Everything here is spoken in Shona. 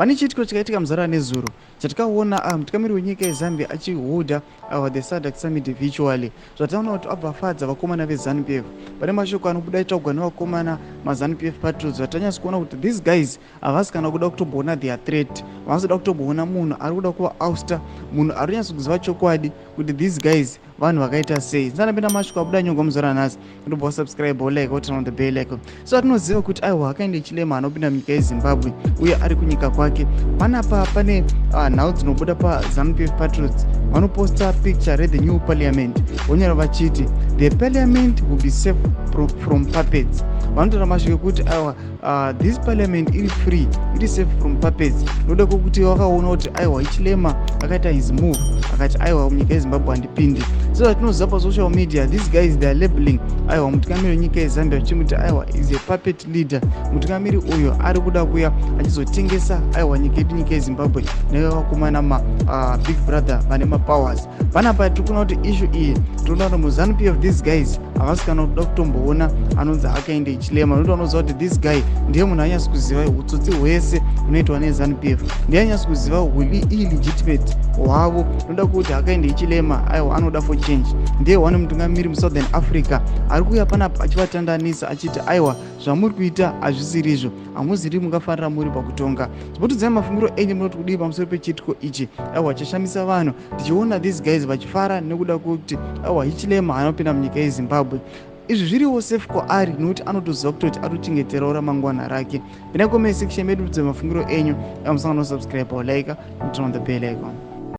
Pane chiitiko chakaitika muzara nezuro chatikaona mutungamiri wenyika yeZambia achiholda the SADC summit virtually, zvataona kuti abva afadza vakomana veZANU PF. Pane mashoko anobuda aitaugwa nevakomana maZANU PF patriots, vatanyatso kuona kuti these guys havasi kana kuda kutomboona their threat, havasi kuda kutomboona munhu ari kuda kuvaousta, munhu ari kunyatso kuziva chokwadi kuti these guys vanhu vakaita sei. Ndisandapinda mashoko abuda nyongwa muzuva ranhasi, ndobva wasubscribe, like, woturn on the bell icon. So atinoziva kuti aiwa, Hakainde Hichilema anopinda munyika yeZimbabwe uye ari kunyika kwake. Panapa pane nhau dzinobuda paZANU PF patriots, vanoposta picture rethe new parliament, vonyora vachiti, "The parliament will be safe from puppets." Vanotaura mashoko ekuti aiwa, this parliament iri free, iri safe from puppets, noda kwokuti vakaona kuti aiwa, Hichilema akaita his move, akati aiwa, munyika yeZimbabwe handipindi. So zvatinoziva pasocial media, these guys, they are labeling aiwa mutungamiri wenyika yeZambia vachimuti aiwa, is a puppet leader. Mutungamiri uyo ari kuda kuya achizotengesa aiwa nyika yedu, nyika yeZimbabwe, nevakomana mabig brother vane mapowers. Panapa tiri kuona kuti issue iyi, tinoona kuti muZANU PF these guys havasi kana kuda kutomboona anonzi Hakainde Hichilema, nokuti vanoziva kuti this guy ndiye munhu anyatsi kuziva utsotsi hwese hunoitwa neZANU PF, ndiye anyatsi kuziva huli illegitimate hwavo. Noda kuti Hakainde Hichilema aiwa anoda for change, ndiye one mutungamiri muSouthern Africa ari kuuya panapa achivatandanisa achiti aiwa, zvamuri kuita hazvisirizvo, hamuziri mungafanira muri pakutonga. Zvotudzai mafungiro enyu, munoti kudii pamusoro pechiitiko ichi aiwa chashamisa vanhu, tichiona these guys vachifara nekuda kwekuti aiwa, Hichilema anopinda munyika yeZimbabwe? Izvi zviriwo safe kwaari nokuti anotoziva kutoti atochengeterawo ramangwana rake. Pinai comment section medu, tudze mafungiro enyu. Amusangano, subscribe, like, turn on the bell icon.